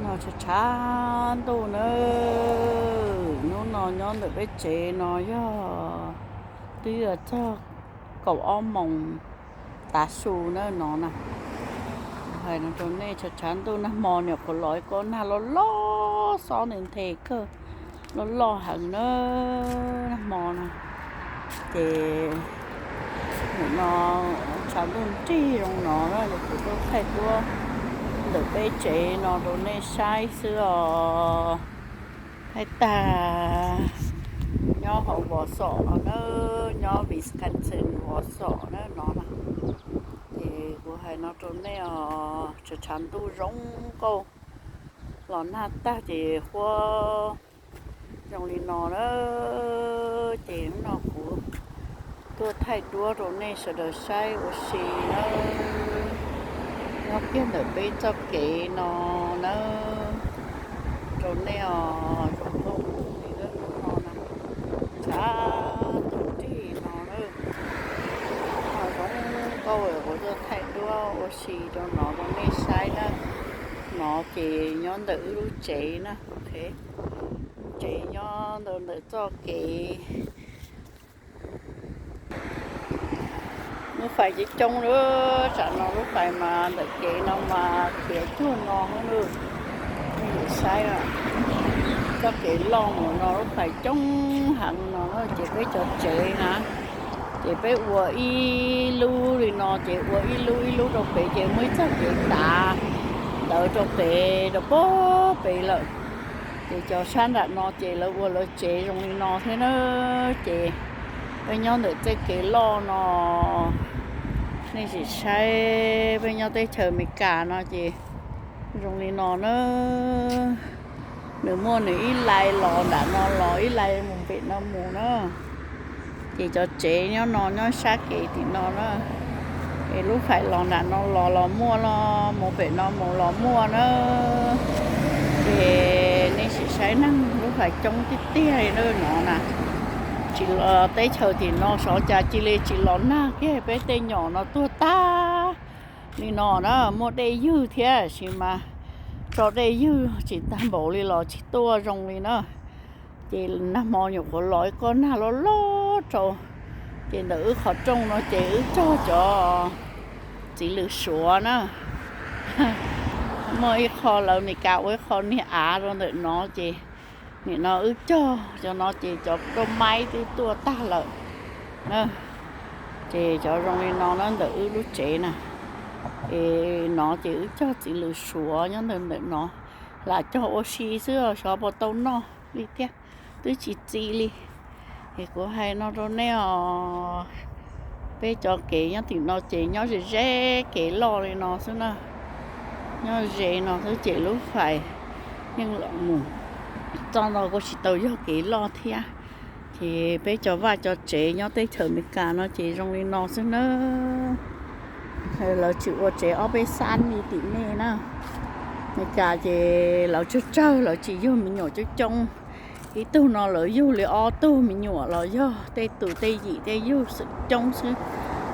No tshav tshav ntuj na, hnub no nyob ntawm peb tsev no yog twb yog txog kaum ob moos tav su na no na. Hais no rau nej, tshav tshav ntuj nag hmo niam qhuav los ib kob nag loj loj xob nthe nthe kawg, loj loj heev na. Nag hmo na ces nim no tshav ntuj nrig zoo no na, kuv tuaj thaij duab ntawm peb tsev no rau nej saib xwb os. Thaij tag nyob hauv Vos Xos no na, nyob Wisconsin Vos Xos na no na. Ces kuv hais no rau nej os, tshav tshav ntuj zoo nkauj, los nag tag ces huab zoo li no na. Ces hnub no kuv tuaj thaij duab rau nej sawv daws saib ua si na, nyob kiag ntawm peb txoj kev no na, rau nej os, zoo nkauj mus li no na, tshav ntuj nrig no na. Zoo nkauj, kuv tuaj thaij duab ua si rau no rau nej saib na. No ces nyob ntawm wb lub tsev na, tsev nyob ntawm ntawm txoj kev. Lub fais coob coob lawm, tsam no lub fais mas ntawm kev no mas khiav cuag no lawm. Nej saib, txoj kev loj mus no lub fais coob heev no ces peb cov tsev na, ces peb ua ib lub li no ces ua ib lub ib lub rau pem ces muaj ib txoj kev tav ntawd rau pem rau pem lawm. Ces cov sab nram no ces lawv ua lawv tsev zoo li no thiab na. Ces peb nyob ntawm txoj kev loj no, nej sim saib peb nyob teb chaws Amelikas no ces zoo li no na. Nws muaj nws ib lais los nram no los ib lais mus pem no mus na. Ces cov tsev nyob no nyob sab kev tim no na. Es lub fais los nram no los los muaj, los mus pem no mus los muaj na. Ces nej sim saib neeg lub fais coob tiag tiag li no na. Tsis, teb chaws tim no xyov cas cia li tsis los nag kiag, peb tej nyom no tuag tag li no na. Muaj dej ywg thiab tab sis mas tso dej ywg tsis tag npaum li los tsis tuaj zoo li na. Ces nag hmo nyuam qhuav los ib kob nag loj loj rau, ces ntawm wb qhov rooj no ces wb cog cov txiv lws suav na. Muaj ib qho lawv Amelikas ua ib qho niag av rau ntawm no ces nim no wb cog cov no ces cov rau maib twb tuaj tag lawm. Ces cov zoo li no na ntawm wb lub tsev na. Es no ces wb cog txiv lws suav nyob ntawm ntawm no, lam cog ua si xwb xyov puas tau noj li thiab, twb tsis txi li. Es kuv hais no rau nej os, peb cov kev nyob tim no ces nyob ze ze kev loj li no xwb na. Nyob ze no xwb ces lub fais yeej los mus txoj no kuj tsis tau yog kev loj thiab. Ces peb cov vaj cov tsev nyob teb chaws Amelikas no ces zoo li no xwb na. Lawv tsis ua tsev ob peb xab li tim nej na. Amelikas ces lawv tsawg tsawg, lawv tsis yug me nyuam coob coob. Ib tug no lawv yug li ob tug me nyuam los yog tej tus tej yim tej yug xwm coob xwb.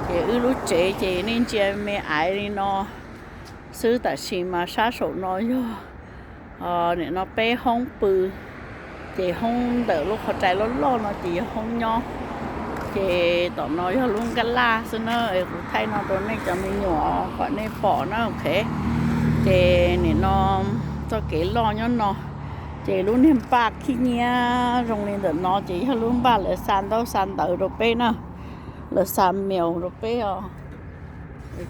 Ces wb lub tsev ces nej ntsia me aiv li no xwb, tab sis mas sab saum no yog nim no peb hoob pw. Ces hoob ntawm lub qhov rais loj loj no ces yog hoob nyob. Ces tom no yog lub nkaj laj xwb na. Kuv thaij no rau nej cov me nyuam kom nej pom na, ok. Ces nim no txoj kev loj nyob no, ces lub niag npaj khib nyiab zoo li ntawm no ces yog lub npaj lawv xa ntaub xa ntawv rau peb na, lawv xa mail rau peb os.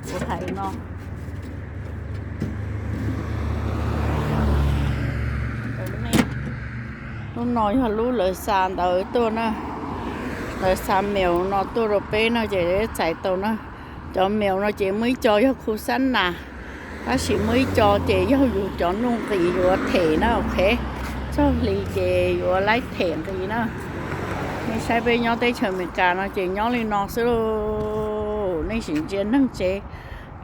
Kuv hais no, lub no yog lub lawv xa ntawv tuaj na, lawv xa mail no tuaj rau peb no ces txais tau na. Cov mail no ces muaj ib co yog khu xab nas, tab sis muaj ib co ces yog yus cov nuj nqis yuav them na, ok. Txog hli ces yuav laib them nqis na. Nej saib peb nyob teb chaws Amelikas no ces nyob li no xwb lauj. Nej sim ntsia neeg tsev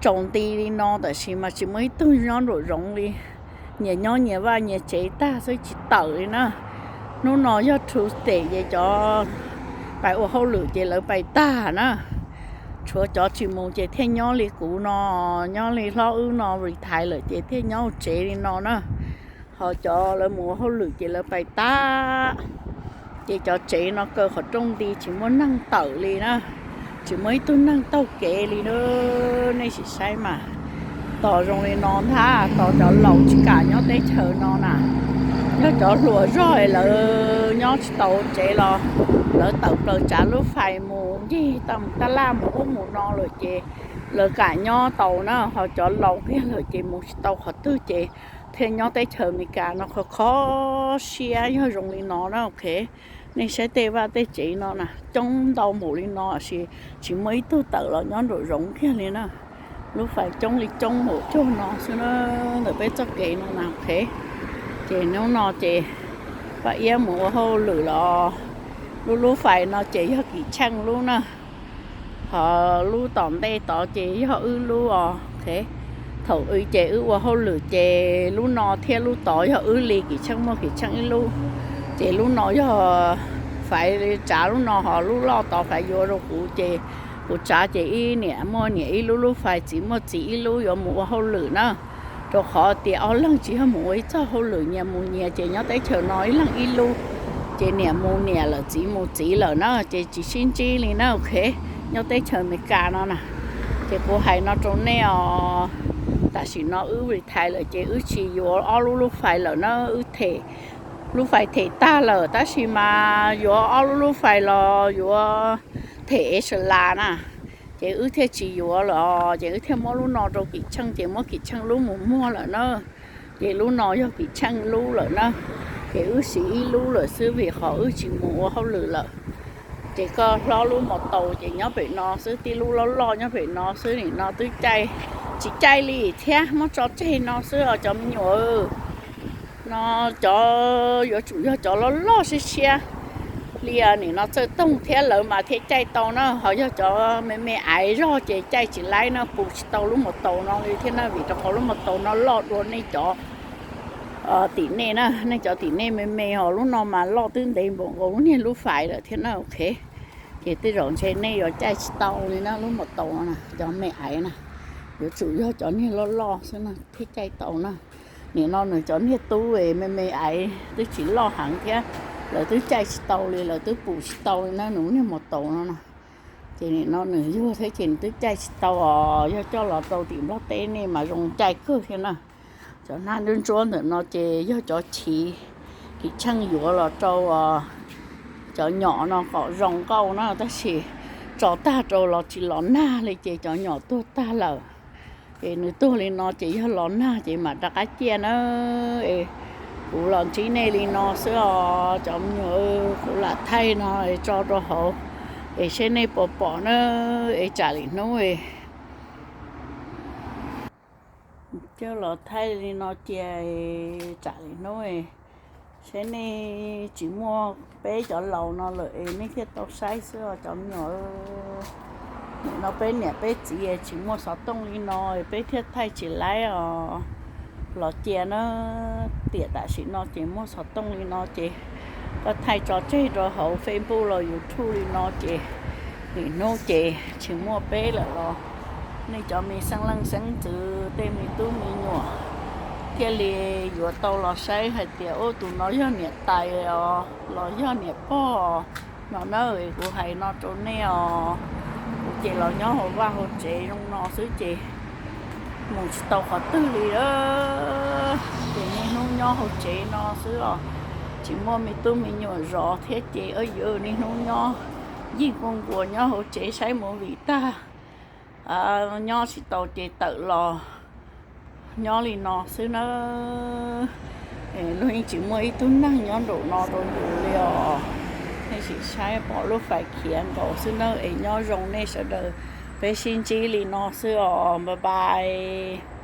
tsaus nti li no tab sis mas tsis muaj ib tug nyob nraum zoov li. Nyias nyob nyias vaj nyias tsev tag xwb tsis tawm li na. Hnub no yog Tuesday ces cov pais ua hauj lwm ces lawv pais tag na. Tshuav cov tsis mus ces thiaj nyob li kuv no, nyob li hlob wb no retire lawm ces thiaj nyob hauv tsev li no na. Ho cov lawv mus ua hauj lwm ces lawv pais tag. Ces cov tsev no kaw qhov rooj nti tsis muaj neeg tawm li na, tsis muaj ib tug neeg taug kev li na. Nej sim saib mas, tos zoo li no ntag, tos cov laus tsis kam nyob teb chaws no na. Yog cov hluas zog lawv nyob tsis tau tsev los lawv tawm plaws tsav lub fais mus ncig taj laj mus ub mus no lawm ces lawv kam nyob tau na. Ho cov laus kiag lawm ces mus tsis tau qhov twg ces thiaj nyob teb chaws Amelikas no kho kho siab yog zoo li no na. Ok, nej saib tej vaj tej tsev no na, coob ntau npaum li no tab sis tsis muaj ib tug tawm los nyob nraum zoov kiag li na. Lub fais coob li coob npaum cuag no xwb na, ntawm peb txoj kev no na. Ok, ces hnub no ces Paj Iab mus ua hauj lwm los, lub lub fais no ces yog Kim Tsheej lub na. Ho lub tom ntej tod ces yog wb lub os. Ok, thaum wb ces wb ua hauj lwm ces lub no thiab lub tod yog wb li, Kim Tsheej muaj Kim Tsheej ib lub. Ces lub no yog Faiv tsav lub no, ho lub loj tod Faiv yuav rau kuv ces kuv tsav ces ib niam muaj niam ib lub, lub fais txiv muaj txiv ib lub yuav mus ua hauj lwm na. Rau qhov tias ob leeg tsis yog mus ua ib txoj hauj lwm, nyias mus nyias ces nyob teb chaws no ib leeg ib lub, ces niam mus niam lawm txiv mus txiv lawm na, ces tsis sib ntsib li na. Ok, nyob teb chaws Amelikas no na, ces kuv hais no rau nej os, tam sim no wb retire lawm ces wb tsis yuav ob lub lub fais lawm na, wb them, lub fais them tag lawm tab sis mas yuav ob lub lub fais los yuav them ev sa las na, ces wb thiaj tsis yuav lawm os, ces wb thiaj muab lub no rau Kim Tsheej, ces muab Kim Tsheej lub mus muag lawm na. Ces lub no yog Kim Tsheej lub lawm na, ces wb siv ib lub lawm xwb vim qhov wb tsis mus ua hauj lwm lawm. Ces koj hlob lub mos taus ces nyob pem no xwb, tib lub loj loj nyob pem no xwb, nim no twb caij, tsis caij li thiab, muab tso tseg no xwb os cov me nyuam. No cov yuav tsum yog cov loj loj siab siab li, nim no Txawj Toog thiab lawv mas thiaj caij tau na, ho yog cov me me aiv zog ces caij tsis laib na, pus tsis tau lub mos taus no li thiab na, vim rau qhov lub mos taus no loj dua nej cov tim nej na, nej cov tim nej me me, ho lub no mas loj twb ntev npaum nkaus lub niag lub fais lawm thiab na. Ok, ces tej zaum ntshe nej yuav caij tsis tau li na, lub mos taus no na, cov me aiv na, yuav tsum yog cov niag loj loj xwb na thiaj caij tau na. Nim no nws cov niag tub me me aiv twb tsis loj heev thiab, lawv twb caij tsis tau li, lawv twb pus tsis tau li na, nws niag mos taus no na. Ces nim no nws yuag thiab ces nws twb caij tsis tau os, yog coj los rau tim Nplog teb nej mas zoo caij kawg thiab na. Cov hnab ntsuab ntsuab ntawm no ces yog cov chiv Kim Tsheej yuav los rau cov nyom no kom zoo nkauj na, tab sis tso tag rau los tsis los nag li ces cov nyom tuag tag lawm. Es nws tuag li no ces yog los nag ces mam rov qab ciaj na. Es kuv los ntsib nej li no xwb os cov me nyuam, kuv lam thaij no es tso rau hauv es seb nej puas pom na. Es tsam lwm hnub coj los thaij li no cia, tsam lwm hnub seb nej tsis muaj peb cov laus no lawm es nej thiaj tau saib xwb os cov me nyuam. Nim no peb niam peb txiv tsis muaj xov tooj li no peb thiaj thaij tsis laib os. Los cia na, tiam tam sim no ces muaj xov tooj li no ces koj thaij tso tseg rau hauv Facebook los YouTube li no ces lwm hnub ces tsis muaj peb lawm los nej cov me xeeb leej xeeb ntxwv tej me tub me nyuam thiaj li yuav tau los saib hais tias ub tus no yog niam tais os los yog niam pog no na. Kuv hais no rau nej os, kuv ces los nyob hauv vaj hauv tsev zoo no xwb ces mus tsis tau qhov twg li. Ces niaj hnub nyob hauv tsev no xwb os, tsis muaj me tub me nyuam zov thiab ces niaj hnub nyob yig kuj nkuas nyob hauv tsev saib movie tag, nyob tsis tau ces tawm los nyob li no xwb nawb. Luag yeej tsis muaj ib tug neeg nyob nraum no rau yus li os. Nej sim saib pom lub fais khiav nkaus xwb nawb. Es nyob zoo nej sawv daws, peb sib ntsib li no xwb os, bye bye.